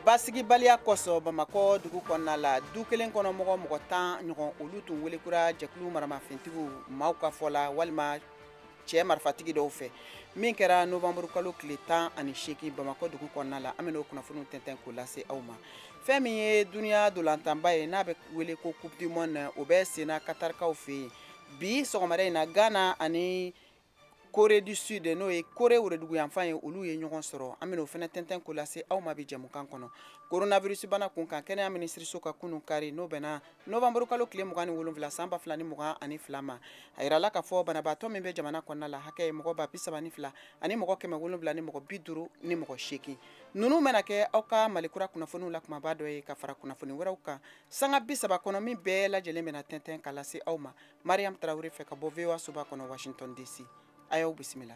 Basigibaliya kosɔn Bamakɔ dugu kɔnɔna la, du kelen kɔnɔ mɔgɔ 10 ɲɔgɔn, olu tun welekura jɛkulu maramafɛntigiw maaw ka fɔ la, walima cɛ marifatigi dɔw fɛ, min kɛra novembre kalo tile 18 Bamakɔ dugu kɔnɔna la. An bɛn'o kunnafoniw tɛntɛn k'o lase aw ma. Fɛn min ye duniya dolantanba ye, n'a bɛ wele ko Coupe du monde, o bɛ senna Katarikaw fɛ yen bi sɔgɔmada in na. Ghana ani Corée du Sud, n'o ye Corée woroduguyanfan ye, olu ye ɲɔgɔn sɔrɔ. An bɛn'o fana tɛntɛn k'o lase aw ma bi jɛmukan kɔnɔ. Coronavirus bana kun kan, kɛnɛya minisiriso ka kunun kari, n'o bɛnna novembre kalo tile 27 san 2022 ma, a yirala k'a fɔ banabaatɔ min bɛ jamana kɔnɔna la hakɛ ye mɔgɔ 32 000 ani mɔgɔ 700 ni mɔgɔ 58. Ninnu bɛna kɛ aw ka Malikura kunnafoniw la kumaba dɔ ye, ka fara kunnafoni wɛrɛw kan sanga 30 kɔnɔ, min bɛɛ lajɛlen bɛna tɛntɛn ka lase aw ma Mariam Tarawele fɛ ka bɔ VOA soba kɔnɔ, Washington DC. A y'aw bisimila.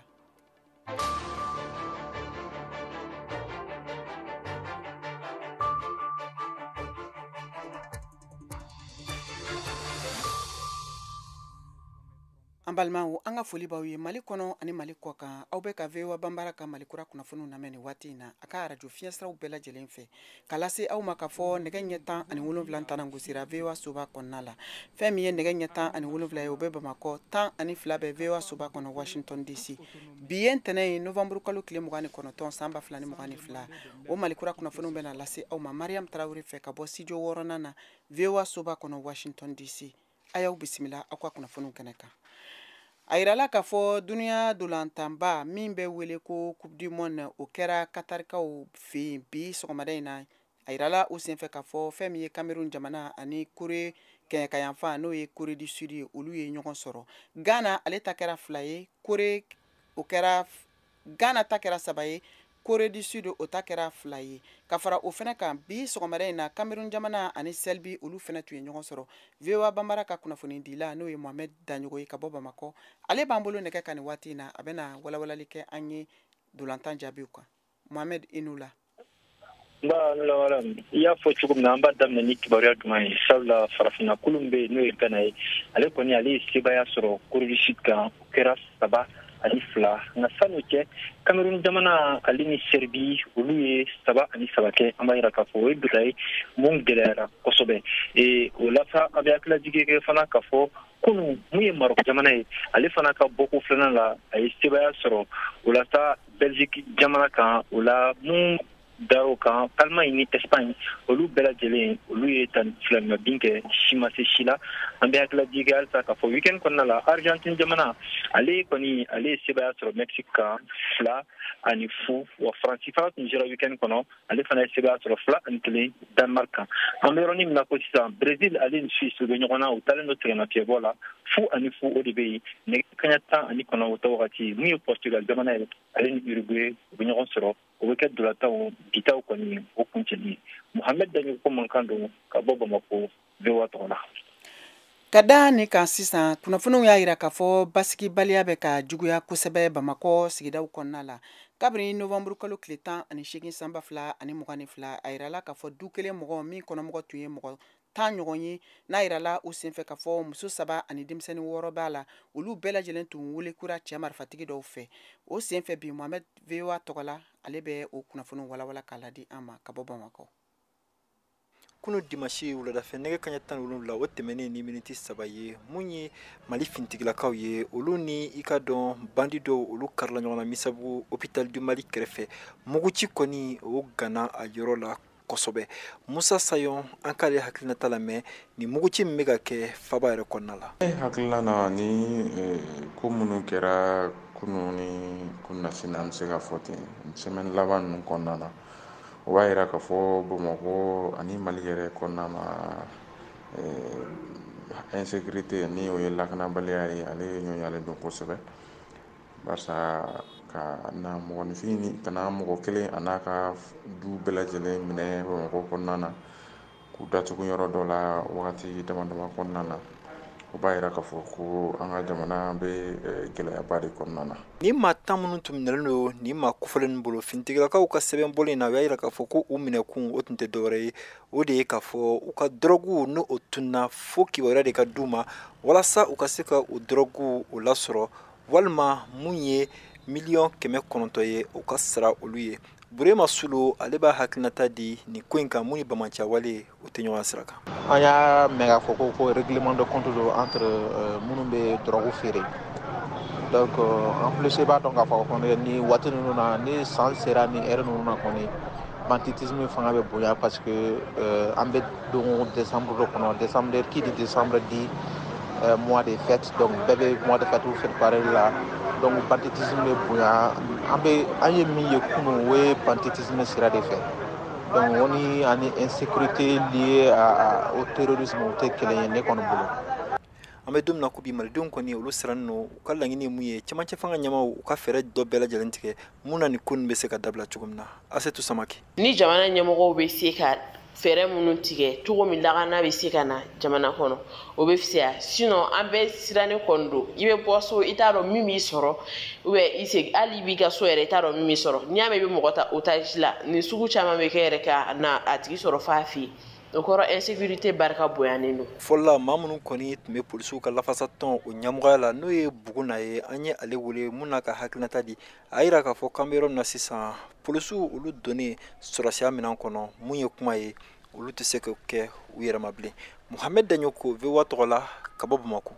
An balimaw, an ka foli b'aw ye Mali kɔnɔ ani Mali kɔ kan. Aw bɛ ka VOA Banbara ka Malikura kunnafoniw lamɛn nin waati in na, a ka arajo fiɲɛsiraw bɛɛ lajɛlen fɛ, ka lase aw ma k'a fɔ nɛgɛ ɲɛ 17 tana gosira VOA soba kɔnɔna la. Fɛn min ye nɛgɛ ɲɛ 17 ye, o bɛ Bamakɔ, 12 bɛ VOA soba kɔnɔ, Washington DC. Bi ye ntɛnɛn ye, novembre kalo tile 29 san 2022. O Malikura kunnafoniw bɛna lase aw ma Mariam Tarawele fɛ ka bɔ studio 6nan na, VOA soba kɔnɔ, Washington DC. A y'aw bisimila aw ka kunnafoniw kɛnɛ kan. A yirala k'a fɔ duniya dolantanba min bɛ wele ko Coupe du monde, o kɛra Katarikaw fɛ yen bi sɔgɔmada in na. A yirala o senfɛ k'a fɔ fɛn min ye Cameroun jamana ani Corée kɛɲɛkayanfan, n'o ye Corée du Sud ye, olu ye ɲɔgɔn sɔrɔ. Ghana ale ta kɛra 2 ye, Corée o kɛra Ghana ta kɛra 3 ye, Corée du Sud o ta kɛra 2 ye. Ka fara o fɛnɛ kan, bi sɔgɔmada in na, Cameroun jamana ani Serbie, olu fɛnɛ tun ye ɲɔgɔn sɔrɔ. VOA Banbara ka kunnafonidila, n'o ye Mohamed Daɲogo ye ka bɔ Bamakɔ, ale b'an bolo nɛgɛ kan nin waati in na. A bɛna walawalali kɛ an ye dolantan jaabiw kan. Mohamed, i n'u la. Nba, i y'a fɔ cogo min na, an b'a daminɛ ni kibaruya jumɛn ye? Sabula farafinna kulu min bɛ yen, n'o ye Ghana ye, ale kɔni ale ye sebaaya sɔrɔ Corée du Sud kan, o kɛra 3-2. Nka san'o cɛ, Cameroun jamana ale ni Serbie, olu ye 3-3 kɛ. An b'a yira k'a fɔ o ye bila ye mun gɛlɛyara kosɛbɛ. O la sa, a bɛ hakililajigin kɛ fana k'a fɔ kunun mun ye Maroc jamana ye, ale fana ka bɔko filanan la, a ye sebaaya sɔrɔ o la sa Belgique jamana kan. O la mun dar'o kan, Allemagne ni Espagne, olu bɛɛ lajɛlen olu ye 12 ma bin kɛ, si ma se si la. An bɛ hakililajigin halisa k'a fɔ weekend kɔnɔna la, Argentine jamana ale kɔni ale ye sebaaya sɔrɔ Mexique kan 2-0. Wa Faransi fana tun sera weekend kɔnɔ, ale fana ye sebaaya sɔrɔ 2-1 Danemark kan. An bɛ yɔrɔnin min na ko sisan, Brésil ale ni Suisse u bɛ ɲɔgɔn na, u taalen don sɛgɛnnafiɲɛbɔ la, 0-0 o de bɛ yen. Nɛgɛ kanɲɛ 19 wagati, mun ye Portugal jamana ye, ale ni Uruguay u bɛ ɲɔgɔn sɔrɔ, o bɛ kɛ dolantanw bitaw kɔni o kuncɛli ye. Mohamed Daɲogo ko mankan don ka bɔ Bamakɔ VOA tɔgɔ la. Ka da nin kan sisan, kunnafoniw y'a yira k'a fɔ basigibaliya bɛ ka juguya kosɛbɛ Bamakɔ sigidaw kɔnɔna la. Kabini novembre kalo tile 18 san 2022, a yirala k'a fɔ du kelen mɔgɔ min kɔnɔmɔgɔ tun ye mɔgɔ 10 ɲɔgɔn ye, n'a yirala o senfɛ k'a fɔ muso 3 ani denmisɛnnin 6 b'a la, olu bɛɛ lajɛlen tun welekura cɛ marifatigi dɔw fɛ. O senfɛ bi, Mohamed VOA tɔgɔ la, ale bɛ o kunnafoniw walawala k'a ladi an ma ka bɔ Bamakɔ. Kunu dimanche wuladafɛ nɛgɛ kanɲɛ 17, o tɛmɛnen ni miniti 3 ye, mun ye Mali finitigilakaw ye, olu ni i ka dɔn bandi dɔw olu karila ɲɔgɔn na Misabugu hôpital du Mali kɛrɛfɛ. Muguci kɔni o ganna a yɔrɔ la kosɛbɛ. Musa Sayon, an k'ale hakilinata lamɛn ni muguci min bɛ ka kɛ faba yɛrɛ kɔnɔna la. Ne hakilina na ni ko minnu kɛra kunu ni kunnasini, an bɛ se ka fɔ ten semaine laban ninnu kɔnɔna na, o b'a yira k'a fɔ Bamakɔ ani Mali yɛrɛ kɔnɔna na, insécurité ni o ye lakanabaliya ye, ale ɲɔɲalen don kosɛbɛ. Barisa ka na mɔgɔninfin ni ka na mɔgɔ kelen a n'a ka du bɛɛ lajɛlen minɛ Bamakɔ kɔnɔna na, k'u datugu yɔrɔ dɔ la wagati dama dama kɔnɔna na, o b'a yira k'a fɔ ko an ka jamana bɛ gɛlɛyaba de kɔnɔna na. Ni maa 10 minnu tun minɛlen don ni maa kofɔlen bolo finitigilakaw ka sɛbɛn bɔlen in na, u y'a yira k'a fɔ ko u minɛkun o tun tɛ dɔwɛrɛ ye, o de ye k'a fɔ u ka dɔrɔguw n'o o tununa, fo kibaruya de ka d'u ma walasa u ka se ka o dɔrɔguw o lasɔrɔ, walima mun ye miliyɔn 900 ye o ka sara olu ye. Burema Sulo ale b'a hakilinata di nin ko in kan mun ni bamancɛwale o tɛ ɲɔgɔn sira kan. An y'a mɛn k'a fɔ ko règlement de compte don entre minnu bɛ drogue feere. Donc en plus i b'a dɔn k'a fɔ kɔni ni waati ninnu na, ni san sera ni heure ninnu na kɔni, banditisme fanga bɛ bonya parce que an bɛ don décembre dɔ kɔnɔ. Décembre, qui dit décembre dit mois de fête, donc bɛɛ bɛ mois de fête préparer la. Donc banditisme bɛ bonya. An bɛ an ye min ye kunun, o ye banditisme sira de fɛ. Donc o ni ani insécurité liée au terrorisme, o tɛ kelen ye ne kɔni bolo. An bɛ don min na ko bi, malidenw kɔni olu sirannen don. U ka laɲini ye mun ye? Cɛmancɛ fanga ɲɛmaw u ka fɛɛrɛ dɔ bɛɛ lajɛlen tigɛ mun na nin ko nin bɛ se ka dabila cogo min na. Asetu Samake. Ni jamana ɲɛmɔgɔw bɛ se ka fɛɛrɛ minnu tigɛ cogo min lakana bɛ se ka na jamana kɔnɔ, o bɛ fisaya. Sinon an bɛɛ sirannen kɔni don. I bɛ bɔ so, i t'a dɔn min b'i sɔrɔ, ou bien i segin, hali i b'i ka so yɛrɛ, i t'a dɔn min b'i sɔrɔ. N'i y'a mɛn i bɛ mɔgɔ ta otage la, nin sugu caman bɛ kɛ yɛrɛ ka na a tigi sɔrɔ f'a fɛ yen. O kɔrɔ insécurité barika bonyanen don. Fɔlɔla maa minnu kɔni tun bɛ polisiw ka lafasatɔn o ɲɛmɔgɔya la, n'o ye Buguna ye, an ye ale wele mun n'a ka hakilinata di. A yira k'a fɔ k'an bɛ yɔrɔ min na sisan, polisiw olu donnen sɔrɔsiya minɛn kɔnɔ, mun ye kuma ye, olu tɛ se k'o kɛ u yɛrɛ ma bilen. Muhamɛd Daɲoko, VOA tɔgɔ la ka bɔ Bamakɔ.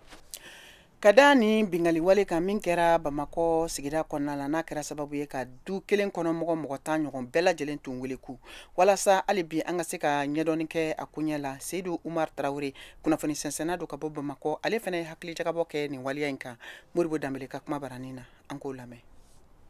Ka da ni bingali wale kan min kɛra Bamakɔ sigida kɔnɔna la, n'a kɛra sababu ye ka du kelen kɔnɔ mɔgɔ 10 ɲɔgɔn bɛɛ lajɛlen tun wele ku, walasa hali bi an ka se ka ɲɛdɔnni kɛ a koɲɛ la, Seyidu Umar Tarawele, kunnafoni sɛnsɛnna don ka bɔ Bamakɔ, ale fana ye hakilijagabɔ kɛ nin waleya in kan. Moribo Danbele ka kuma baranin na, an k'o lamɛn.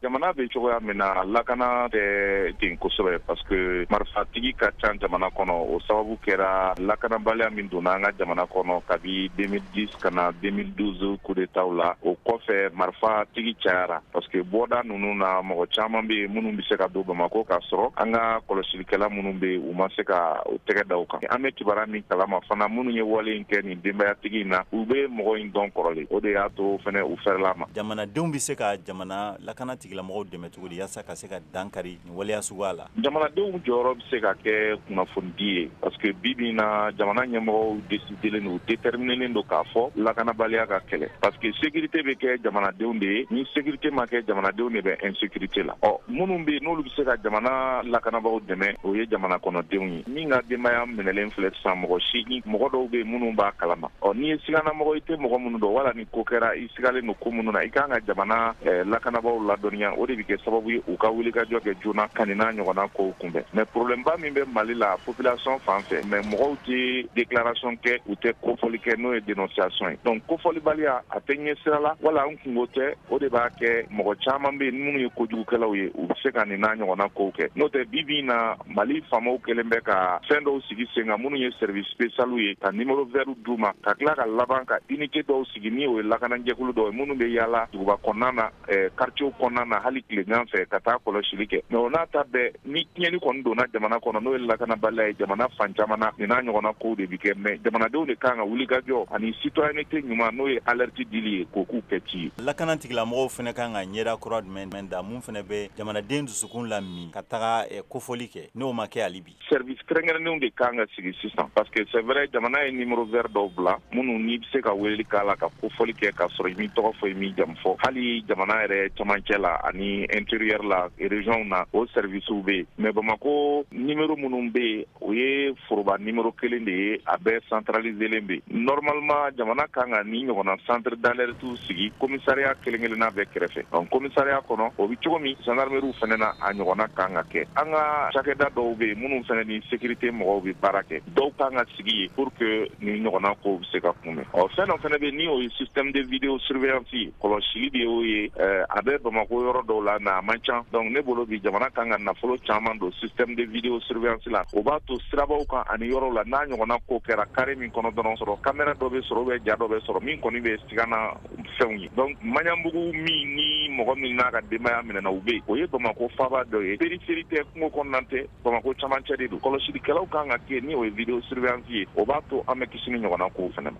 Jamana bɛ cogoya min na, lakana tɛ ten kosɛbɛ parce que marifatigi ka ca jamana kɔnɔ. O sababu kɛra lakanabaliya min donna an ka jamana kɔnɔ kabi 2010 ka na 2012 coup d'état la. O kɔfɛ, marifatigi cayara parce que bɔda ninnu na, mɔgɔ caman bɛ yen minnu bɛ se ka don Bamakɔ k'a sɔrɔ an ka kɔlɔsilikɛla minnu bɛ yen, u ma se ka u tɛgɛ da u kan. An bɛ kibaruya min kalama fana, minnu ye wale in kɛ nin denbayatigi in na, u bɛ mɔgɔ in dɔn kɔrɔlen. O de y'a to fɛnɛ u fɛrɛla ma. Jamanadenw bɛ se ka jamana lakana tigilamɔgɔw dɛmɛ cogo di yaasa ka se ka dankari nin waleya suguya la? Jamanadenw jɔyɔrɔ bɛ se ka kɛ kunnafonidi ye parce que bi bi in na, jamana ɲɛmɔgɔw décidelen don, déterminélen don k'a fɔ lakanabaliya ka kɛlɛ, parce que sécurité bɛ kɛ jamanadenw de ye. Ni sécurité ma kɛ, jamanadenw de bɛ insécurité la. Ɔ minnu bɛ yen n'olu bɛ se ka jamana lakanabagaw dɛmɛ, o ye jamana kɔnɔdenw ye. Min ka denbaya minɛlen filɛ sisan, mɔgɔ 8, mɔgɔ dɔw bɛ yen minnu b'a kalama. Ɔ n'i ye siganamɔgɔ, i tɛ mɔgɔ minnu dɔn, wala ni ko kɛra i sigalen don ko minnu na, i kan ka jamana lakanabagaw ladɔnniya. O de bɛ kɛ sababu ye u ka wulikajɔ kɛ joona ka nin n'a ɲɔgɔnna kow kunbɛn. Mais problème ba min bɛ Mali la, population fan fɛ, mais mɔgɔw tɛ déclaration kɛ, u tɛ kofɔli kɛ, n'o ye dénonciation ye. Donc kofɔlibaliya a tɛ ɲɛ sira la wala n kungo tɛ. O de b'a kɛ mɔgɔ caman bɛ yen minnu ye kojugukɛlaw ye, u bɛ se ka nin n'a ɲɔgɔnna kow kɛ. N'o tɛ, bi bi in na, Mali faamaw kɛlen bɛ ka fɛn dɔw sigi sen kan minnu ye service spécial ye, ka numéro vert d'u ma, ka tila ka laban ka unité dɔw sigi, ni o ye lakanajɛkulu dɔw ye minnu bɛ yaala duguba kɔnɔna na, quartier kɔnɔna na, hali tilegan fɛ, ka taa kɔlɔsili kɛ. Mais o n'a ta bɛɛ, ni tiɲɛni kɔni donna jamana kɔnɔ, n'o ye lakanabaliya ye jamana fan caman na, nin n'a ɲɔgɔnna kow de bi kɛ. Mais jamanadenw de kan ka wulikajɔ ani citoyenneté ɲuman, n'o ye alerte dili ye, k'o k'u kɛ ci ye. Lakana tigilamɔgɔw fana kan ka ɲɛda kura jumɛn da mun fana bɛ jamanaden dusukun lami ka taga kofɔli kɛ, n'o ma kɛ hali bi? Service kɛrɛnkɛrɛnnenw de kan ka sigi sisan parce que c'est vrai, jamana ye numéro vert dɔw bila minnu n'i bɛ se ka weleli k'a la ka kofɔli kɛ k'a sɔrɔ i m'i tɔgɔ fɔ, i m'i jamu fɔ. Hali jamana yɛrɛ camancɛ la ani intérieur la, région na, o service bɛ yen. Mais Bamakɔ, numéro minnu bɛ yen, o ye foroba numéro kelen de ye, a bɛɛ centraliselen bɛ yen. Normalement, jamana kan ka ni ɲɔgɔnna centre d'alerte sigi commissariat kelen kelenna bɛɛ kɛrɛfɛ. Donc commissariat kɔnɔ, o bɛ cogo min gendarmerie fana na, a ɲɔgɔnna kan ka kɛ. An ka cakɛda dɔw bɛ yen minnu fana ni sécurité mɔgɔw bɛ baara kɛ, dɔw kan ka sigi yen pour que ni ɲɔgɔnna kow bɛ se ka kunbɛn. Ɔ fɛn dɔ fana bɛ yen, ni o ye système de vidéo surveillance ye, kɔlɔsili de y'o ye. A bɛ Bamakɔ yɔrɔ dɔw la, mais a man ca. Donc ne bolo, bi jamana kan ka nafolo caman don système de vidéo surveillance la. O b'a to sirabaw kan ani yɔrɔw la, n'a ɲɔgɔnna ko kɛra carré min kɔnɔ dɔrɔn, sɔrɔ caméra dɔ bɛ sɔrɔ ou bien ja dɔ bɛ sɔrɔ min kɔni bɛ sigana fɛnw ye. Donc Maɲanbugu min ni mɔgɔ min n'a ka denbaya minɛna, u bɛ yen, o ye Bamakɔ faaba dɔ ye, périphérie tɛ, kungo kɔnɔna tɛ, Bamakɔ camancɛ de don. Kɔlɔsilikɛlaw kan ka kɛ, ni o ye vidéo surveillance ye. O b'a to an bɛ kisi ni ɲɔgɔnna kow fana ma.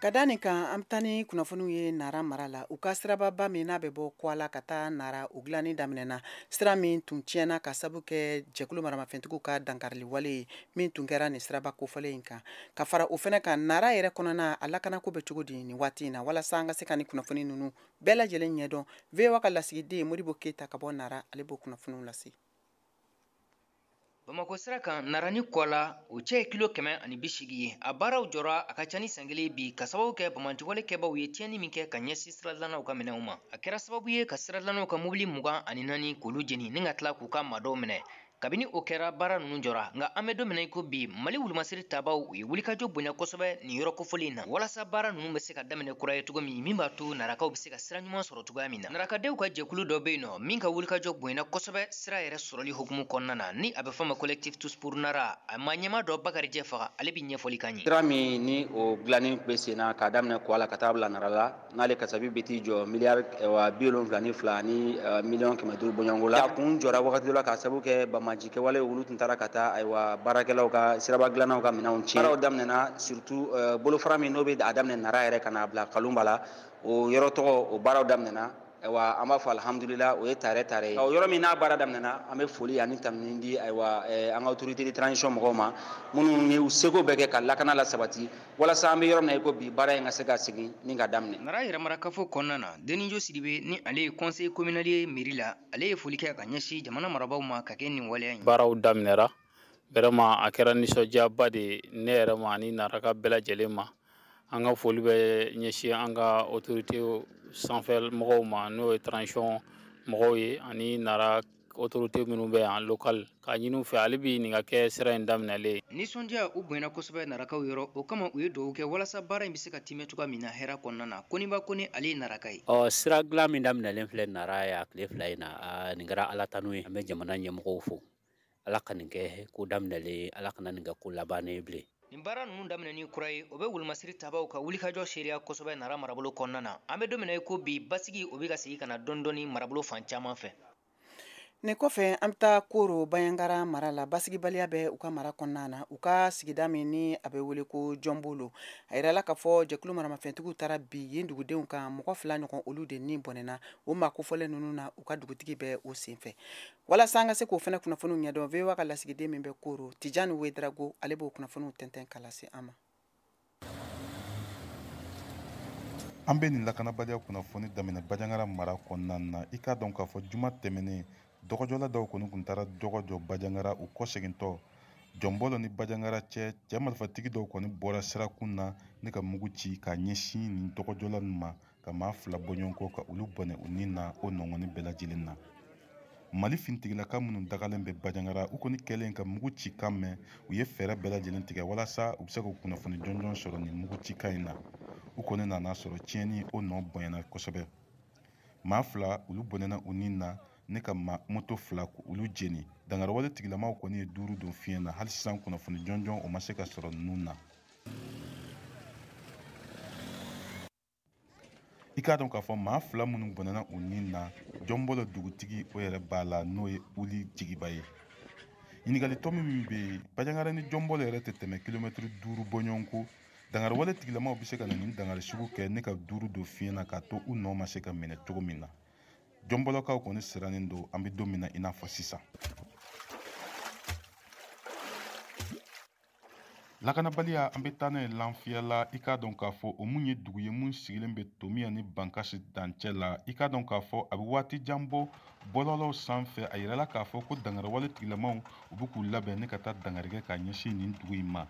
Ka da nin kan, an bɛ taa ni kunnafoniw ye Nara mara la. U ka sirababa min n'a bɛ bɔ Kwala ka taa Nara, o dilanni daminɛna. Sira min tun tiɲɛna ka sabu kɛ jɛkulu maramafɛntigiw ka dankarili wale ye min tun kɛra nin siraba kofɔlen in kan. Ka fara o fɛnɛ kan, Nara yɛrɛ kɔnɔna a lakanako bɛ cogo di nin waati in na? Walasa an ka se ka nin kunnafoni ninnu bɛɛ lajɛlen ɲɛdɔn, VOA ka lasigiden Modibo Keyita ka bɔ Nara, ale b'o kunnafoniw lase. Bamakɔ sira kan, Nara ni Kwala, o cɛ ye kilo 180 ye. A baaraw jɔra a ka ca ni san kelen bi, ka sababu kɛ banbaanciwale kɛbaw ye tiɲɛni min kɛ ka ɲɛsin siradilannaw ka minɛnw ma. A kɛra sababu ye ka siradilannaw ka mobili 24 k'olu jeni ni ka tila k'u ka madɔw minɛ. Kabini o kɛra, baara ninnu jɔra. Nka an bɛ don min na i ko bi, Mali wulumasiri tabaw u ye wulikajɔ bonya kosɛbɛ nin yɔrɔ kofɔlen in na, walasa baara ninnu bɛ se ka daminɛ kura ye cogo min, min b'a to Narakaw bɛ se ka sira ɲuman sɔrɔ cogoya min na. Narakadenw ka jɛkulu dɔ bɛ yen nɔ min ka wulikajɔ bonyana kosɛbɛ sira yɛrɛ sɔrɔli hukumu kɔnɔna na, ni a bɛ fɔ ma Collectif Tous pour Nara. A maa ɲɛmaa dɔ, Bakarijɛ Faga, ale bɛ ɲɛfɔli k'an ye. Sira min ni o dilanni bɛ sen na k'a daminɛ Kwala ka taa bila Nara la, n'ale kasabi bɛ t'i jɔ miliyari 72 ni miliyɔn 500 bɔɲɔgɔnko la. A kun jɔra wagati dɔ la k'a sababu kɛ banbaanci kɛwale, olu tun taara ka taa ayiwa baarakɛlaw ka siraba dilannaw ka minɛnw tiɲɛ. Baaraw daminɛna, surtout bolofara min n'o bɛ a daminɛ Nara yɛrɛ ka n'a bila Kalunba la, o yɔrɔ tɔgɔ, o baaraw daminɛna. Ayiwa, an b'a fɔ alhamdulila, o ye tare tare ye. O yɔrɔ min n'a baara daminɛna, an bɛ foli ani tanuni di ayiwa an ka autorité de transition mɔgɔw ma, minnu ye u seko bɛɛ kɛ ka lakana la sabati, walasa an bɛ yɔrɔ min na i ko bi, baara in ka se ka segin ni ka daminɛ. Nara yɛrɛmarakafo kɔnɔna na, Denijo Sidibe, ni ale ye conseil communal ye mairie la, ale ye foli kɛ ka ɲɛsin jamana marabaaw ma ka kɛ nin waleya in. Baaraw daminɛra vraiment, a kɛra nisɔndiyaba de ye ne yɛrɛ ma ani Naraka bɛɛ lajɛlen ma. An ka foli bɛ ɲɛsin an ka autorité sanfɛ mɔgɔw ma, n'o ye transition mɔgɔw ye, ani Nara autorité minnu bɛ yan local, k'a ɲini u fɛ hali bi nin ka kɛ sira in daminɛlen. Nisɔndiya o bonyana kosɛbɛ Narakaw yɔrɔ. O kama, u ye dugawu kɛ walasa baara in bɛ se ka timɛ cogoya min na hɛrɛ kɔnɔna na. Koniba Kone, ale ye Naraka ye. Ɔ, sira dilan min daminɛlen filɛ Nara ye a tile 2 in na, nin kɛra Ala tanu ye. An bɛ jamana ɲɛmɔgɔw fo. Ala ka nin kɛ ko daminɛlen, Ala kana nin kɛ ko labannen bilen. Nin baara ninnu daminɛni kura ye, o bɛ wolomasiri tabaw ka wulikajɔ seereya kosɛbɛ Nara marabolo kɔnɔna na. An bɛ don min na i ko bi, basigi o bɛ ka segin ka na dɔɔni dɔɔni marabolo fan caman fɛ. Nin kɔfɛ, an bɛ taa Koro Banjagara mara la. Basigibaliya bɛ u ka mara kɔnɔna na, u ka sigida min ni a bɛ wele ko Jɔnbolo. A yirala k'a fɔ jɛkulu maramafɛntigiw taara bi yen dugudenw kan, mɔgɔ 2 ɲɔgɔn, olu de ni bɔnɛna o maa kofɔlen ninnu na. U ka dugutigi bɛ o senfɛ. Walasa an ka se k'o fana kunnafoniw ɲɛdɔn, VOA ka lasigiden min bɛ Koro, Tijani Wedrago, ale b'o kunnafoniw tɛntɛn ka lase an ma. An bɛ nin lakanabaliya kunnafoni daminɛ Banjagara mara kɔnɔna na. I k'a dɔn k'a fɔ juma tɛmɛnen, dɔgɔjɔla dɔw kɔni tun taara dɔgɔ jɔ Banjagara. U kɔsegintɔ Jɔnbɔlɔ ni Banjagara cɛ, cɛ marifatigi dɔw kɔni bɔra sirakun na ne ka mugu ci k'a ɲɛsin nin dɔgɔjɔla ninnu ma, ka maa 2 bɔ ɲɔgɔn kɔ, ka olu bɔnɛ u ni na o nɔngɔnni bɛɛ lajɛlen na. Mali fintigilaka minnu dagalen bɛ Banjagara, u kɔni kɛlen ka mugu ci kan mɛn, u ye fɛɛrɛ bɛɛ lajɛlen tigɛ walasa u bɛ se ka kunnafoni jɔnjɔn sɔrɔ nin mugu cikan in na. U kɔni nana sɔrɔ tiɲɛni o nɔ bonyana kosɛbɛ. Maa 2, olu bɔnɛna u ni na, ne ka ma moto 2 olu jeni. Dangarawale tigilamaw kɔni ye 5 don fiɲɛ na. Hali sisan kunnafoni jɔnjɔn o ma se ka sɔrɔ ninnu na. I k'a dɔn k'a fɔ maa 2 minnu bɔnɛna u ni na, Jɔnbɔlɔ dugutigi o yɛrɛ b'a la, n'o ye Uli Jigiba ye. Ɲininkali tɔ min bɛ yen, Banjagara ni Jɔnbɔlɔ yɛrɛ tɛ tɛmɛ kilomɛtiri 5 bɔɲɔgɔn ko. Dangarawale tigilamaw bɛ se ka na nin dangari sugu kɛ ne ka 5 don fiɲɛ na k'a to u nɔ ma se ka minɛ cogo min na. Jɔnbɔlɔkaw kɔni sirannen don an bɛ don min na i n'a fɔ sisan. Lakanabaliya, an bɛ taa n'a ye Lanfiyala. I k'a dɔn k'a fɔ o mun ye dugu ye mun sigilen bɛ Tomiya ni Bankasi dancɛ la. I k'a dɔn k'a fɔ a bɛ waati jan bɔ, bɔlɔlɔw sanfɛ a yirala k'a fɔ ko dangarawale tigilamaw u bɛ k'u labɛn ne ka taa dangari kɛ k'a ɲɛsin nin dugu in ma.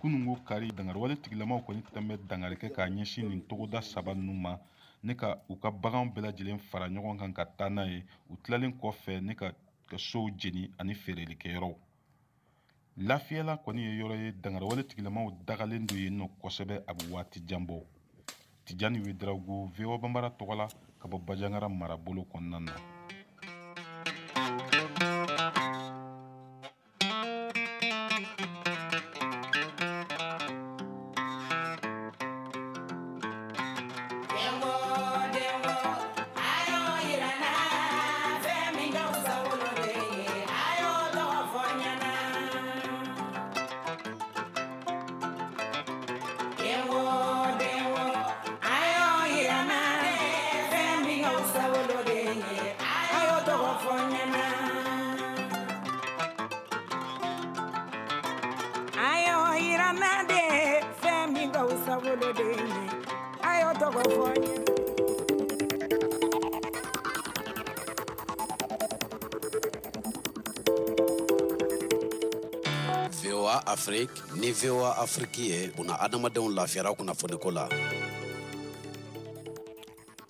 Kununko kari, dangarawale tigilamaw kɔni tɛn bɛ dangari kɛ k'a ɲɛsin nin togoda 3 ninnu ma, ne ka u ka baganw bɛɛ lajɛlen fara ɲɔgɔn kan ka taa n'a ye. U tilalen kɔfɛ ne ka sow jeni ani feerelikɛyɔrɔw. Lafiyala kɔni ye yɔrɔ ye dangarawale tigilamaw dagalen don yen nɔ kosɛbɛ, a bɛ waati jan bɔ. Tijani Wedrago, VOA Banbara tɔgɔ la, ka bɔ Banjagara marabolo kɔnɔna na. Dengo, dengo. tɔgɔ fɔ n ɲɛna. A y'o yira n na de, fɛn min ka fisa woloden ye, a y'o tɔgɔ fɔ n ɲɛna. VOA Afrique ni VOA Afrique ye buna adamadenw lafiyara kunnafoniko la.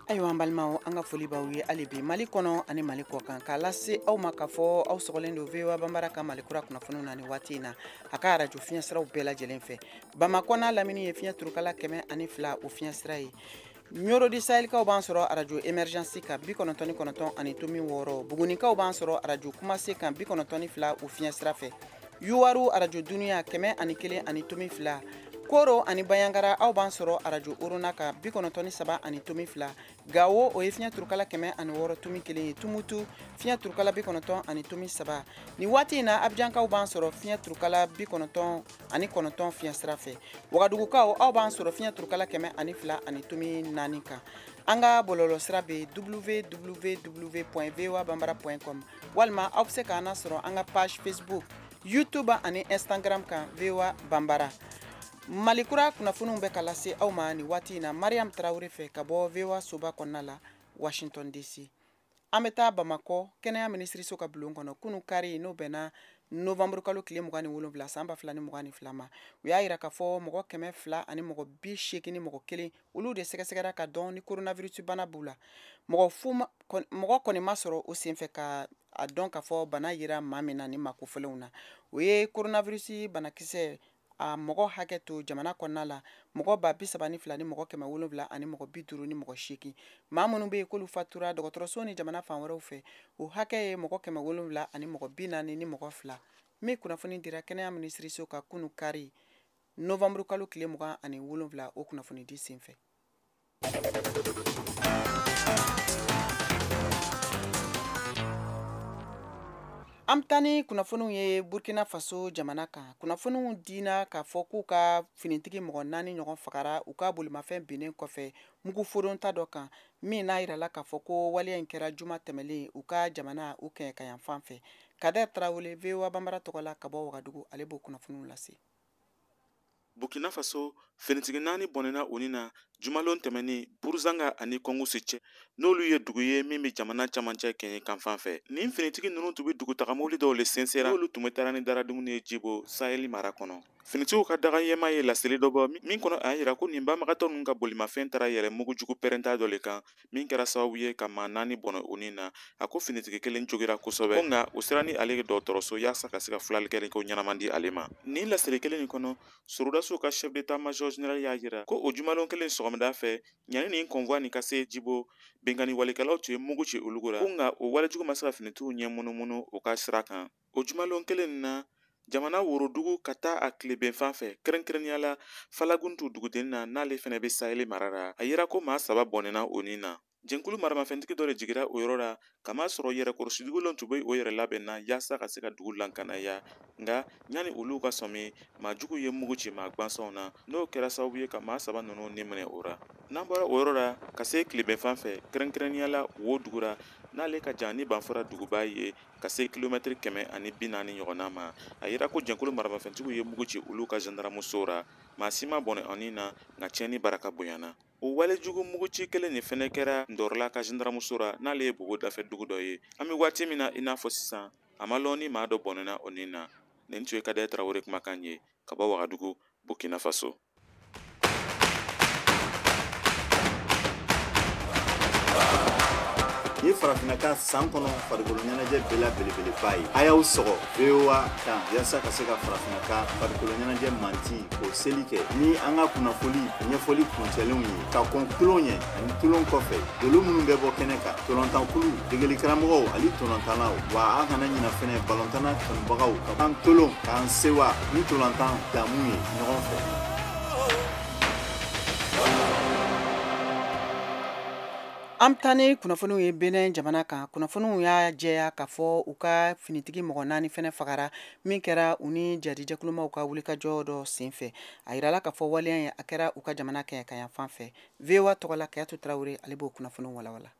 Ayiwa an balimaw, an ka foli b'aw ye hali bi Mali kɔnɔ ani Mali kɔ kan, k'a lase aw ma k'a fɔ aw sɔgɔlen don VOA Banbara ka Mali kura kunnafoniw na nin waati in na, a ka arajo fiɲɛsiraw bɛɛ lajɛlen fɛ. Bamakɔ n'a lamini ye fiɲɛ turukala 102 o fiɲɛsira ye. Ɲoro di Sahelikaw b'an sɔrɔ arajo Emergence kan 99.6, Bugunikaw b'an sɔrɔ arajo Kumase kan 92 o fiɲɛsira fɛ. Yuwaru arajo Duniya 101.2, Koro ani Bayangara aw b'an sɔrɔ arajo Orona kan 93.2, Gawo o ye fiɲɛ turukala 106.1 ye, Tumutu fiɲɛ turukala 90.3. Nin waati in na Abijankaw b'an sɔrɔ fiɲɛ turukala 99 fiɲɛ sira fɛ. Wagadugukaw aw b'an sɔrɔ fiɲɛ turukala 102.4 kan. An ka bɔlɔlɔsira bɛ www.voabambara.com, walima aw bɛ se k'an sɔrɔ an ka page Facebook, YouTube ani Instagram kan VOA Banbara. Mali kura kunnafoniw bɛ ka lase aw ma nin waati in na Mariam Traoré fɛ ka bɔ VOA soba kɔnɔna la Washington DC. An bɛ taa Bamakɔ kɛnɛya minisiriso ka bulon kɔnɔ kunu kari, n'o bɛnna novembre kalo tile 27 san 2022 ma. U y'a yira k'a fɔ mɔgɔ 281 olu de sɛgɛsɛgɛra ka dɔn ni coronavirus bana b'u la. Mɔgɔ kɔni ma sɔrɔ o senfɛ ka a dɔn k'a fɔ bana yera maa min na ni maa kofɔlenw na. O ye coronavirus banakisɛ a mɔgɔ hakɛ to jamana kɔnɔna la mɔgɔ 32 ni mɔgɔ 700 ani mɔgɔ 58. Maa minnu bɛ yen k'olu fatura dɔgɔtɔrɔso ni jamana fan wɛrɛw fɛ, o hakɛ ye mɔgɔ 700 ani mɔgɔ 42. Min kunnafoni dira kɛnɛya minisiriso ka kunu kari novembre kalo tile 27 o kunnafoni di senfɛ. An bɛ taa ni kunnafoniw ye Burkina Faso jamana kan. Kunnafoniw dina k'a fɔ k'u ka finitigi mɔgɔ 4 ɲɔgɔn fagara u ka bolimafɛn binnen kɔfɛ mugu fodonta dɔ kan, min n'a yirala k'a fɔ ko waleya in kɛra juma tɛmɛlen u ka jamana u kɛɲɛkayan fan fɛ. Kader Traoré VOA Banbara tɔgɔ la ka bɔ Wagadugu, ale b'o kunnafoniw lase. Burkina Faso finitigi 4 bɔnɛna u ni na jumalon tɛmɛnen Buruzanga ani Kɔngusi cɛ, n'olu ye dugu ye min bɛ jamana camancɛ kɛɲɛkan fan fɛ. Nin finitigi ninnu tun bɛ dugutagamobili dɔw le sensera, n'olu tun bɛ taara ni daradumuni ye Jibo Saheli mara kɔnɔ. Finitigiw ka daga ɲɛmaa ye laseli dɔ bɔ min kɔnɔ, a y'a yira ko nin banbagatɔ ninnu ka bolimafɛn taara yɛlɛ mugujugu pɛrɛnta dɔ le kan, min kɛra sababu ye ka maa 4 bɔnɛ u ni na. A ko finitigi kelen jogira kosɛbɛ, ko nka u sera ni ale ye dɔgɔtɔrɔso yaasa ka se ka furakɛli ko ɲɛnama di ale ma. Nin laseli kelen in kɔnɔ, sorodasiw ka chef d'état-major général y'a yira ko o jumalon kelen sɔgɔmada fɛ, yanni nin convoi nin ka se Jibo, binkanni walekɛlaw tun ye mugu ci olu la, ko nka o walejugu ma se ka finitigiw ɲɛ munumunu u ka sira kan. O jumalon kelen nin na, jamana worodugu ka taa a tileben fan fɛ, kɛrɛnkɛrɛnnenya la Falaguntu duguden na, n'ale fɛnɛ bɛ Saheli mara la, a yira ko maa 3 bɔnɛna o ni na. Jɛnkulu maramafɛntigi dɔ de jigira o yɔrɔ la, kama sɔrɔ yɛrɛkɔrɔsidugulenw tun bɛ o yɛrɛ labɛn na yaasa ka se ka dugu lakanaya. Nka yanni olu ka sɔmi, maajugu ye mugu ci maa gwansanw na, n'o kɛra sababu ye ka maa 3 ninnu ni minɛ o la. N'an bɔra o yɔrɔ la ka se tileben fan fɛ, kɛrɛnkɛrɛnnenya la wo dugu la, n'ale ka jan ni Banfora duguba ye ka se kilomɛtiri 140 ɲɔgɔnna ma, a yira ko jɛnkulu maramafɛntigiw ye mugu ci olu ka zandaramuso la. Maa si ma bɔnɛ ani na, nka tiɲɛni baraka bonyana. O walejugu muguci kelen nin fɛnɛ kɛra Ndɔrɔla ka zandaramuso la, n'ale ye Bobo dafɛ dugu dɔ ye. An bɛ waati min na i n'a fɔ sisan, a ma lɔn ni maa dɔ bɔnɛna o ni na. Nin tun ye Kader Traoré kumakan ye ka bɔ Wagadugu, Burkina Faso. Ni farafinna ka san kɔnɔ farikolo ɲɛnajɛ bɛɛ la belebeleba ye, a y'aw sɔgɔ VOA kan yaasa ka se ka farafinna ka farikolo ɲɛnajɛ manti k'o seli kɛ ni an ka kunnafoli ɲɛfɔli kuncɛlenw ye, ka kɔn tulon ɲɛ ani tulon kɔfɛ, dolo minnu bɛ bɔ kɛnɛ kan, tolontankulu, degelikaramɔgɔw ani tolontannaw. Wa an kana ɲina fɛnɛ balontanna kanubagaw ka an tolon k'an sewa ni tolontan damu ye ɲɔgɔn fɛ. An bɛ taa ni kunnafoniw ye Benin jamana kan. Kunnafoniw y'a jɛya k'a fɔ u ka finitigi mɔgɔ 4 fɛnɛ fagara, min kɛra u ni jadijɛkulumaw ka wulikajɔ dɔ senfɛ. A yirala k'a fɔ waleya in a kɛra u ka jamana kɛɲɛkayan fan fɛ. VOA tɔgɔ la Kayatu Traoré, ale b'o kunnafoniw walawala.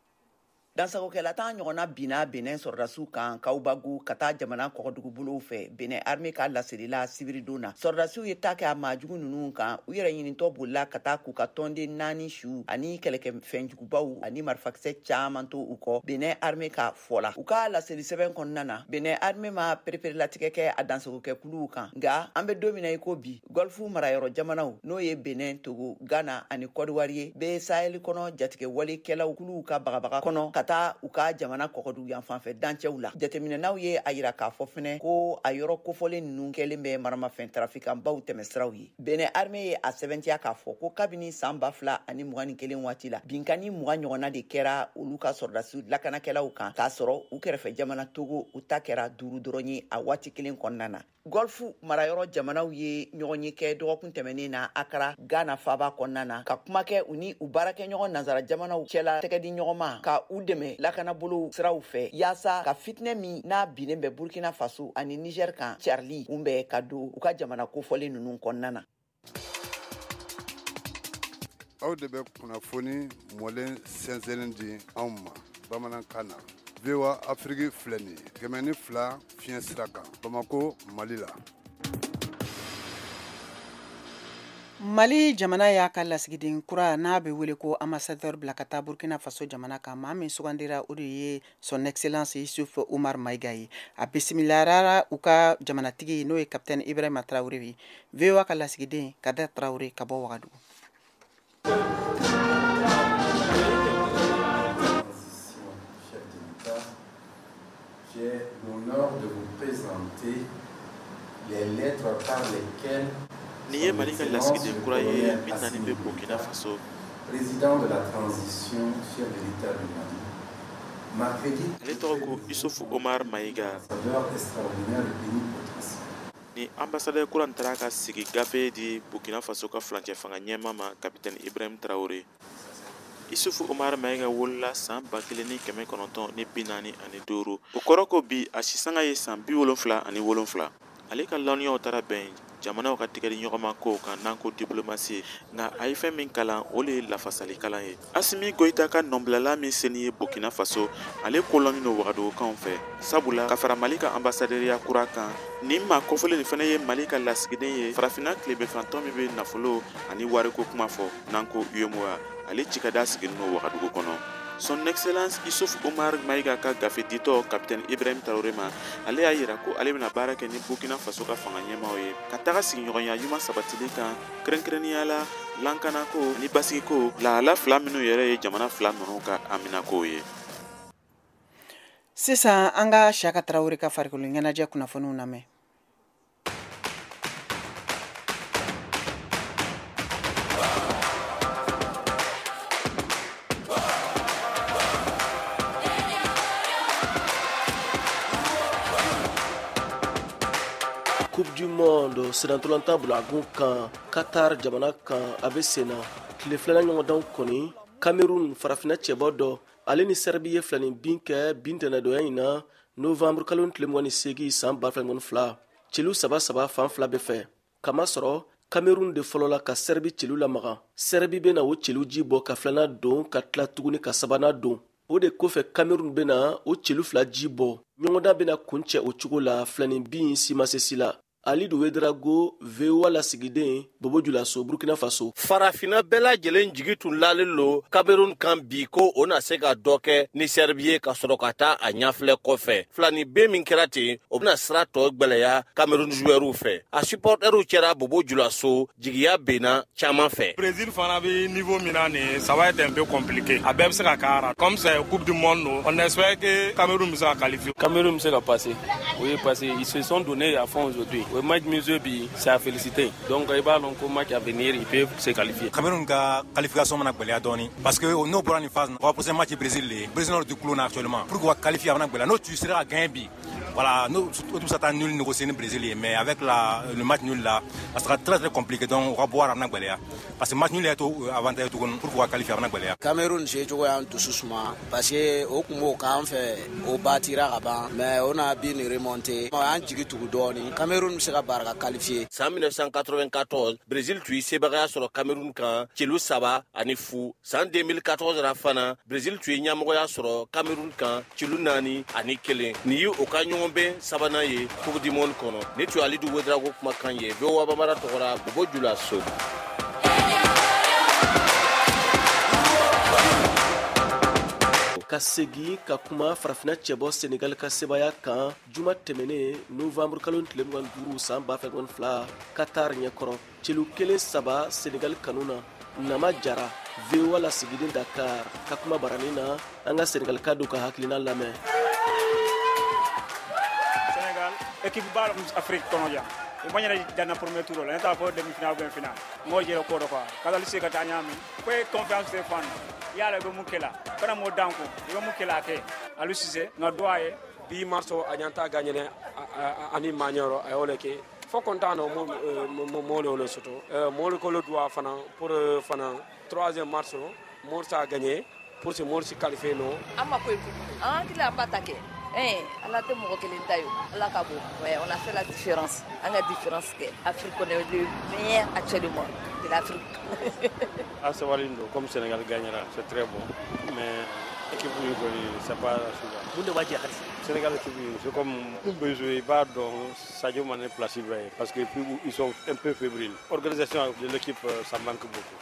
Dansagokɛla tan ɲɔgɔnna binna Benin sɔrɔdasiw kan Kawubagu ka taa jamana kɔgɔdugubolow fɛ. Benin armée ka laselila sibiridon na, sɔrɔdasiw ye ta kɛ a maajugu ninnu kan. U yɛrɛ ɲinitɔ bolila ka taa k'u ka tɔnden 4 su ani kɛlɛkɛfɛnjugubaw ani marifakisɛ caman to u kɔ, Benin armée ka fɔ la. U ka laseli sɛbɛn kɔnɔna na, Benin armée ma pereperelatigɛ kɛ a dansagokɛkuluw kan. Nka an bɛ don min na i ko bi, Golfe marayɔrɔ jamanaw, n'o ye Benin, Togo, Ghana ani Côte d'Ivoire ye, bɛ Sahel kɔnɔ jatigɛwalekɛlaw kuluw ka bagabaga kɔnɔ ka taa u ka jamana kɔgɔdugu yanfanfɛ dancɛw la. Jateminɛnaw ye a yira k'a fɔ fɛnɛ ko a yɔrɔ kofɔlen ninnu kɛlen bɛ maramafɛn tarafikanbaw tɛmɛsiraw ye. Benin armée ye a sɛbɛntiya k'a fɔ ko kabini san 2021 waati la, binkanni 20 ɲɔgɔnna de kɛra olu ka sɔrɔdasiw lakanakɛlaw kan, k'a sɔrɔ u kɛrɛfɛ jamana Togo u ta kɛra 5 dɔrɔn ye a waati kelen kɔnɔna na. Golfe marayɔrɔ jamanaw ye ɲɔgɔn ye kɛ dɔgɔkun tɛmɛnen na Accra, Ghana faaba kɔnɔna na, ka kuma kɛ u ni u baarakɛɲɔgɔn nansara jamanaw cɛla tɛgɛdi ɲɔgɔn ma ka u dɛmɛ lakanabolow siraw fɛ, yaasa ka fitinɛ min n'a binnen bɛ Burkina Faso ani Niger kan carili kunbɛn ka don u ka jamana kofɔlen ninnu kɔnɔna na. Aw de bɛ kunnafoni mɔlen sɛnsɛnnen di anw ma bamanankan na. VOA Afrique filɛ nin ye 102 fiɲɛ sira kan Bamako, Mali la. Mali jamana y'a ka lasigiden kura n'a bɛ wele ko ambassadeur bila ka taa Burkina Faso jamana kan. Maa min sugandira, o de ye son excellence Youssouf Oumar Maïga ye. A bisimilara u ka jamanatigi, n'o ye capitaine Ibrahima Traoré ye. VOA ka lasigiden Kader Traoré ka bɔ Ouagadougou. J'ai l'honneur de vous présenter les lettres par lesquelles Nin ye Mali ka lasigiden kura ye min nani bɛ Burkina Faso. Président de la transition, chef de l'État du Mali, m'accrédite Ale tɔgɔ ko Isufu Omar Mayiga. Ambassadeur extraordinaire et plénipotentiaire. Ni ambassadeur kura nin taara ka sigi gafe di Burkina Faso ka furancɛ fanga ɲɛmaa ma, capitaine Ibrahim Traoré. Isufu Omar Mayiga wolola san 1945. O kɔrɔ ko bi a sisanga ye san 77. Ale ka lɔnniyaw taara bɛn jamanaw ka tigɛdi ɲɔgɔnma kow kan, n'an ko diplomatie. Nka a ye fɛn min kalan, o le ye lafasali kalan ye. Asimi Goyita ka nɔbilala min seni ye Burkina Faso, ale kolɔnnen don Wagadugukaw fɛ, sabula ka fara Mali ka ambassaderiya kura kan, nin maa kofɔlen nin fana ye Mali ka lasigiden ye farafinna tilebinfantɔn min bɛ nafolo ani wariko kuma fɔ, n'an ko UEMOA. Ale cikada sigilen don Wagadugu kɔnɔ. Son excellence Issouf Omar Maïga ka gafe ditɔ capitaine Ibrahim Traoré ma, ale y'a yira ko ale bɛna baara kɛ ni Burkina Faso ka fanga ɲɛmaaw ye ka taga sigiɲɔgɔnya ɲuman sabatili kan, kɛrɛnkɛrɛnnenya la lankanako ni basigiko, lahala fila minnu yɛrɛ ye jamana fila ninnu ka haminakow ye. Sisan an ka Siaka Traoré ka farikolo ɲɛnajɛ kunnafoniw lamɛn. Coupe du monde senatɔlɔntan bulagun kan Qatar jamana kan, a bɛ sen na. Tile filanan ɲɔgɔndanw kɔni, Cameroun farafinna cɛbɔ dɔ, ale ni Serbie ye filanin bin kɛ bin tɛnɛdonya in na novembre kalo tile 28 san 2022, celu 3-3 fan fila bɛɛ fɛ. Kamasɔrɔ Cameroun de fɔlɔla ka Serbie celu lamaga. Serbie bɛna o celu ji bɔ ka filanan don, ka tila tuguni ka sabanan don. O de kɔfɛ Cameroun bɛna o celu fila ji bɔ. Ɲɔgɔndan bɛna kuncɛ o cogo la, filanin bin si ma se si la. Alidu Wedrago, VOA lasigiden, Bobo Julaso, Burkina Faso. Farafinna bɛɛ lajɛlen jigi tun lalen lo Cameroun kan bi ko o na se ka dɔ kɛ ni Serbie ye ka sɔrɔ ka taa a ɲɛfilɛ kɔfɛ. Filani ben min kɛra ten, o bɛna sira tɔ gwɛlɛya Cameroun joueurs fɛ. A supporters cɛra Bobo Julaso, jigiya benna caman fɛ. Brésil fana bɛ niveau min na nin, ça va être un peu compliqué. A bɛɛ bɛ se ka k'a la. Comme c'est Coupe du monde, on espère que Cameroun bɛ se ka qualifier. Cameroun bɛ se ka passer. Oui, parce qu'ils se sont donnés à fond aujourd'hui. Le match mesure bi, c'est à féliciter. Donc i b'a dɔn ko match à venir, ils peuvent se qualifier. Cameroun ka qualification mana gwɛlɛya dɔɔni parce que n'o bɔra nin phase na, o va prochain match Brésil le ye. Brésil n'o du kulon na actuellement pour k'u ka qualifier, a bɛna gwɛlɛya. N'o tu sera ka gagner bi, Voilà, nous, tout ça nul négocier ni Brésil, mais avec le match nul là, ça sera très très compliqué. Donc, on va boire en Angola. Parce que match nul est avantage pour pouvoir qualifier en Angola. Cameroun, j'ai joué en tout sous-moi parce que au Congo, quand on fait au bâtira là-bas, mais on a bien remonté. On a dit tout donné. Cameroun sera barra qualifié. En 1994, Brésil tun ye sebagaya sɔrɔ Cameroun kan celu 3-0. San 2014 la fana, Brésil tun ye ɲɛmɔgɔya sɔrɔ Cameroun kan celu 4-1. Nin ye o ka ɲɔgɔnbɛn sabanan ye Coupe du monde kɔnɔ. Ne tun ye Alidu Ouedraogo kumakan ye VOA Bambara tɔgɔ la Bobo Julaso. Ka segin ka kuma farafinna cɛbɔ Senegal ka sebaya kan juma tɛmɛnen novembre kalo tile 25 san 2022 Qatar ɲɛkɔrɔ celu 1-3 Senegal kanu na. Nama Jara VOA lasigiden Dakar ka kuma baranin na an ka Senegal ka don ka hakilina lamɛn. Senegal équipe ba Afrique kɔnɔ yan i ma ɲɛna danna premier tour la ne t'a fɔ demi finale ou bien finale n k'o jɛra ko dɔ quoi Qatar se ka taa ɲami ko ye confiance tɛ fan na yala i bɛ mun kɛ la kana m'o dan ko i bɛ mun kɛ la a kɛ Aliou Cissé nka dɔ a ye bi marso a ɲanta gagné ani maɲɔrɔ a y'o le kɛ fo content no mo le soto mo ko le doit fana pour fana troisième marso mo sa gagné pour se mo se qualifier no ama ko an kila an ba ta kɛ ala tɛ mɔgɔ kelen ta ye ala ka bon. Ouais, on a fait la différence. An ka différence kɛ Afrique, on est le meilleur actuellement de l'Afrique. Asawalin do comme Sénégal gagnera, c'est très bon, mais équipe kɔni c'est pas souvent. Mun de b'a jɛ hali Sénégal équipe c'est comme mun bɛ jouer i b'a dɔn Sadio Mané place bɛ yen parce que ils sont un peu fébriles. Organisation de l'équipe ça manque beaucoup.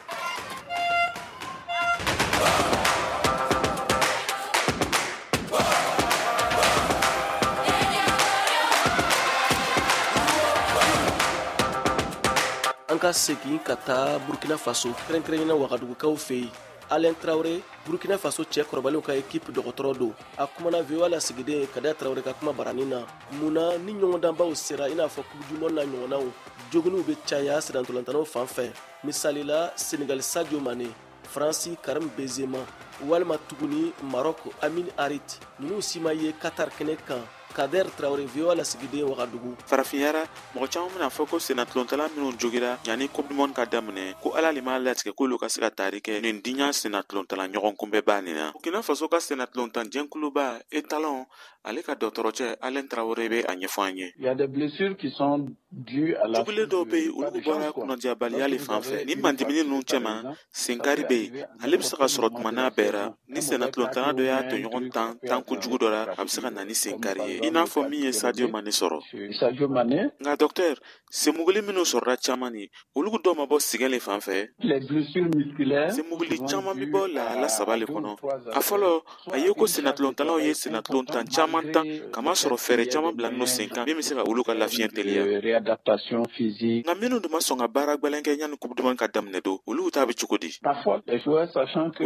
An ka segin ka taa Burkina Faso kɛrɛnkɛrɛnyana Wagadugukaw fɛ yen. Alain Traoré, Burkina Faso cɛ kɔrɔbalenw ka équipe dɔgɔtɔrɔ don. A kumana VOA lasigiden Kader Traoré ka kuma baranin na. Mun na ni ɲɔgɔndanbaw sera i n'a fɔ Coupe du monde na ɲɔgɔnnaw, joginiw bɛ caya sirantolantanaw fan fɛ. Misali la Senegal Sadio Mané, Faransi Karim Benzema walima tuguni Maroc Amin Harit. Ninnu si ma ye Qatar kɛnɛ kan. Kader Traoré VOA lasigiden Wagadugu. Farafinyara mɔgɔ caman bɛna fɔ ko sennatulontanla minnu jogira yanni Coupe du monde ka daminɛ ko Ala le m'a latigɛ k'olu ka se ka taari kɛ nin diɲɛ sennatulontanla ɲɔgɔn kunbɛnba nin na. Burkina Faso ka sennatulontan jɛnkuluba Etalon ale ka dɔgɔtɔrɔcɛ Alain Traoré bɛ a ɲɛfɔ an ye. Il y a des blessures qui sont dues à la jogile dɔw bɛ yen olu bɔra kunnadiyabaliya le fan fɛ. Ni mandimini ninnu cɛma senkari bɛ yen ale bɛ se ka sɔrɔ tuma n'a bɛɛ ra. Ni sennatulontanna dɔ y'a tɔɲɔgɔn tan kojugu dɔ la a bɛ se ka na ni senkari ye i n'a fɔ min ye Sadio Mané sɔrɔ. Nka docteur senmuguli minnu sɔrɔla caman ni olu dɔw ma bɔ sɛgɛn le fan fɛ. Senmuguli caman bɛ bɔ lahala saba le kɔnɔ. A fɔlɔ a ye ko sennatulontanlaw ye sennatulontan caman tan kamasɔrɔ fɛɛrɛ caman bila n'o sen kan min bɛ se ka olu ka lafiɲɛ teliya. Nka minnu dun ma sɔn ka baara gwɛlɛn kɛ yanni Coupe du monde ka daminɛ don olu ta bɛ cogo di? O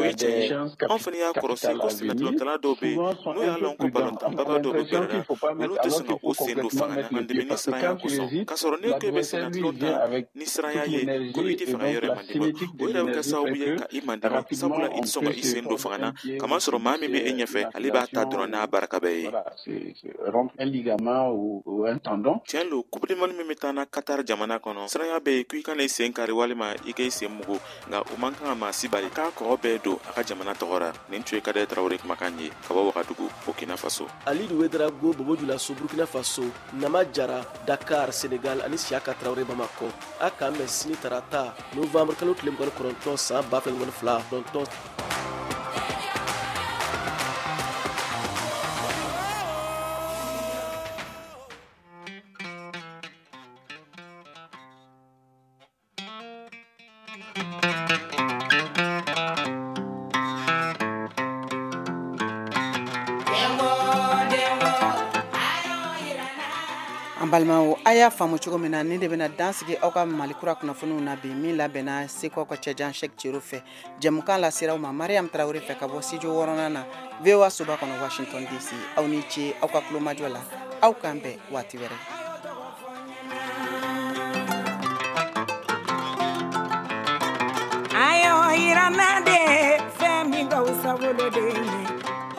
ye tiɲɛ ye. Anw fana y'a kɔlɔsi ko sennatulontanla dɔw bɛ yen n'u y'a lɔn ko balontanbaba dɔw bɛ gɛrɛ la olu tɛ sɔn ka o sen don fanga na mandimini siranya kosɔn. K'a sɔrɔ n'e ko i bɛ sennatulon tan ni siranya ye ko i tɛ fɛ ka yɛrɛ mandima o yɛrɛ bɛ kɛ sababu ye ka i mandima sabula i tɛ sɔn ka i sen don fanga na kamasɔrɔ maa min bɛ e ɲɛfɛ ale b'a ta dɔrɔn n'a barika bɛɛ ye. Tiɲɛ don Coupe du monde min bɛ taa na Qatar jamana kɔnɔ siranya bɛ yen ko i kana i sen kari walima i k'i sen mugu nka o man kan ka maa si bali k'a kɔgɔ bɛɛ don a ka jamana tɔgɔ la. Nin tun ye Kader Traoré kumakan ye ka bɔ Wagadugu Burkina Faso. Alidu Ouedraogo Bobo Julaso Burkina Faso, Nama Jara Dakar Senegal ani Siaka Traoré Bamakɔ. A k'an bɛn sini tarata novembre kalo tile 29 san 2022. An balimaw a y'a faamu cogo min na ni de bɛna dan sigi aw ka Mali kura kunnafoniw na bi min labɛnna Seko ka cɛjan Cheick Thiero fɛ. Jɛmukan lasera aw ma Mariam Traoré fɛ ka bɔ studio 6nan na VOA soba kɔnɔ Washington DC. Aw ni ce aw ka kulomajɔ la. Aw k'an bɛn waati wɛrɛ. Ayo yiranna de fɛn min ka wusa woloden ye,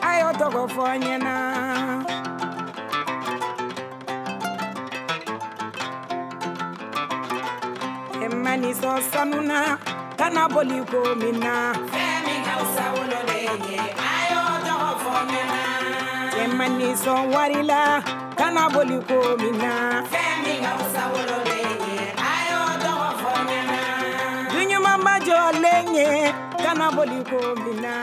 a y'o tɔgɔ fɔ n ɲɛna. Ma nisɔn sanu na, kana boli ko min na. Fɛn min ka fisa woloden ye, a y'o tɔgɔ fɔ n ɲɛna. Cɛ ma nisɔn wari la, kana boli ko min na. Fɛn min ka fisa woloden ye, a y'o tɔgɔ fɔ n ɲɛna. Du ɲumanba jɔlen ye, kana boli ko min na.